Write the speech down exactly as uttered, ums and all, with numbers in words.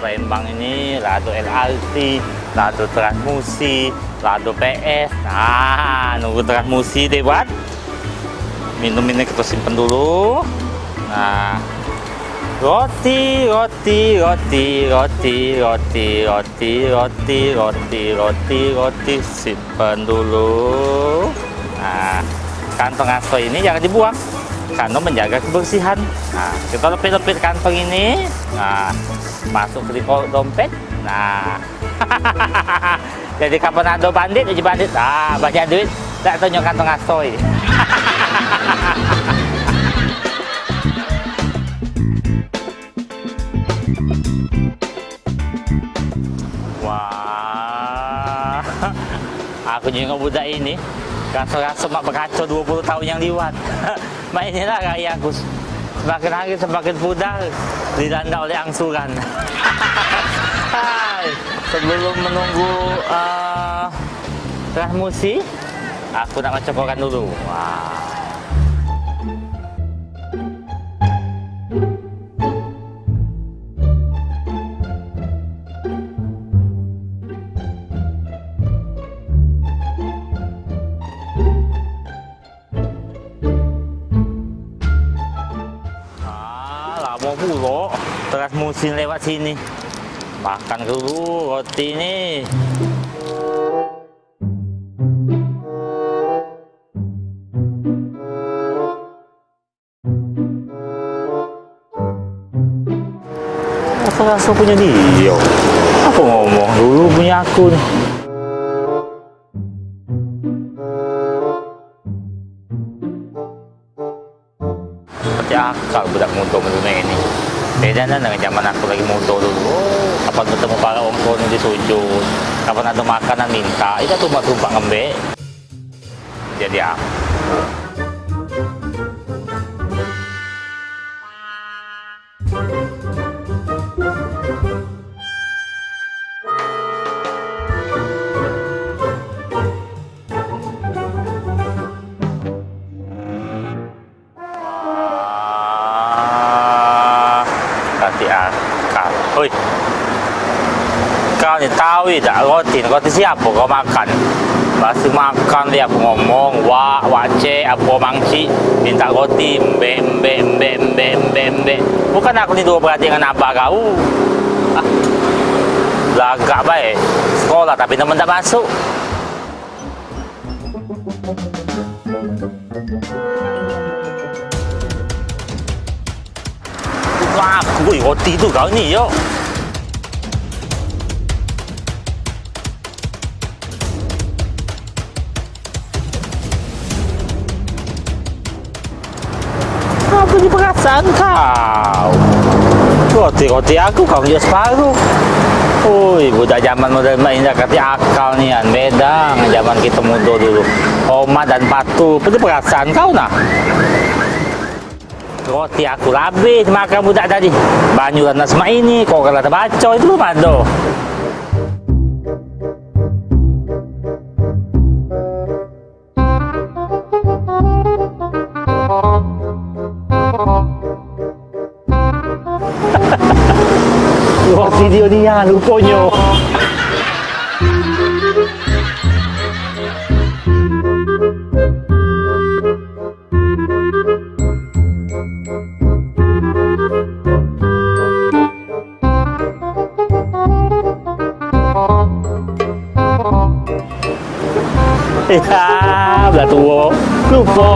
Palembang ini la ado L R T, la ado Transmusi, la ado P S. Nah, nunggu Transmusi deh, buat. Minum ini kita simpen dulu. Nah, roti, roti, roti, roti, roti, roti, roti, roti, roti, roti, simpen dulu. Nah, kantong asoy ini jangan dibuang, karena menjaga kebersihan. Nah, kita lepit-lepit kantong ini. Nah, masuk ke di dompet. Nah, jadi kapan ado bandit, jadi bandit. Ah, banyak duit, dak tunjuk kantong asoy. Wah, aku jingok budak ini, raso-raso mak bekaco duo puluh taun yang liwat. Mak inilah gaya aku, semakin hari semakin pudar, dilanda oleh angsuran. Hai, sebelum menunggu, eh, Transmusi, aku nak ngecek koran dulu. Wah. Ah, lamo pulo Transmusi lewat sini. Makan dulu roti ni. Raso-raso punyo dio. Apo ngomong dulu punyo aku ni. Pacak akal budak mudo model ini. Beda nian dengan zaman aku lagi mudo dulu. Oh, kapan betemu para wong tuo ni disujud, kapan ado makanan minta, dak tumpah-tumpah ngambek. Jadi apo? Ah, katik akal. Hoi. Kau ni tau idak roti, roti siapo kau makan? Pasti makan dio, apo ngomong, wak, wak cek, apo mangcik, minta roti, mbek, mbek, mbek, mbek, mbek, mbek. Bukan aku ni duo beradik dengan abah kau. Ah. Lagak bae. Sekolah tapi nemen dak masuk. Wah, aku roti tu kau ni, yo. Apo ni perasaan kau? Roti-roti aku kau njuk separuh. Oi, budak zaman model mak indak katik akal nian, beda dengan zaman kito mudo dulu. Hormat dan patuh, apo ni perasaan kau nah? Roti aku la abih makan budak tadi. Banyu la nak semak ini, koran la tebaco, itu belum ado. Wah, video dia ruponyo. Ya, belah tuo. Lupo.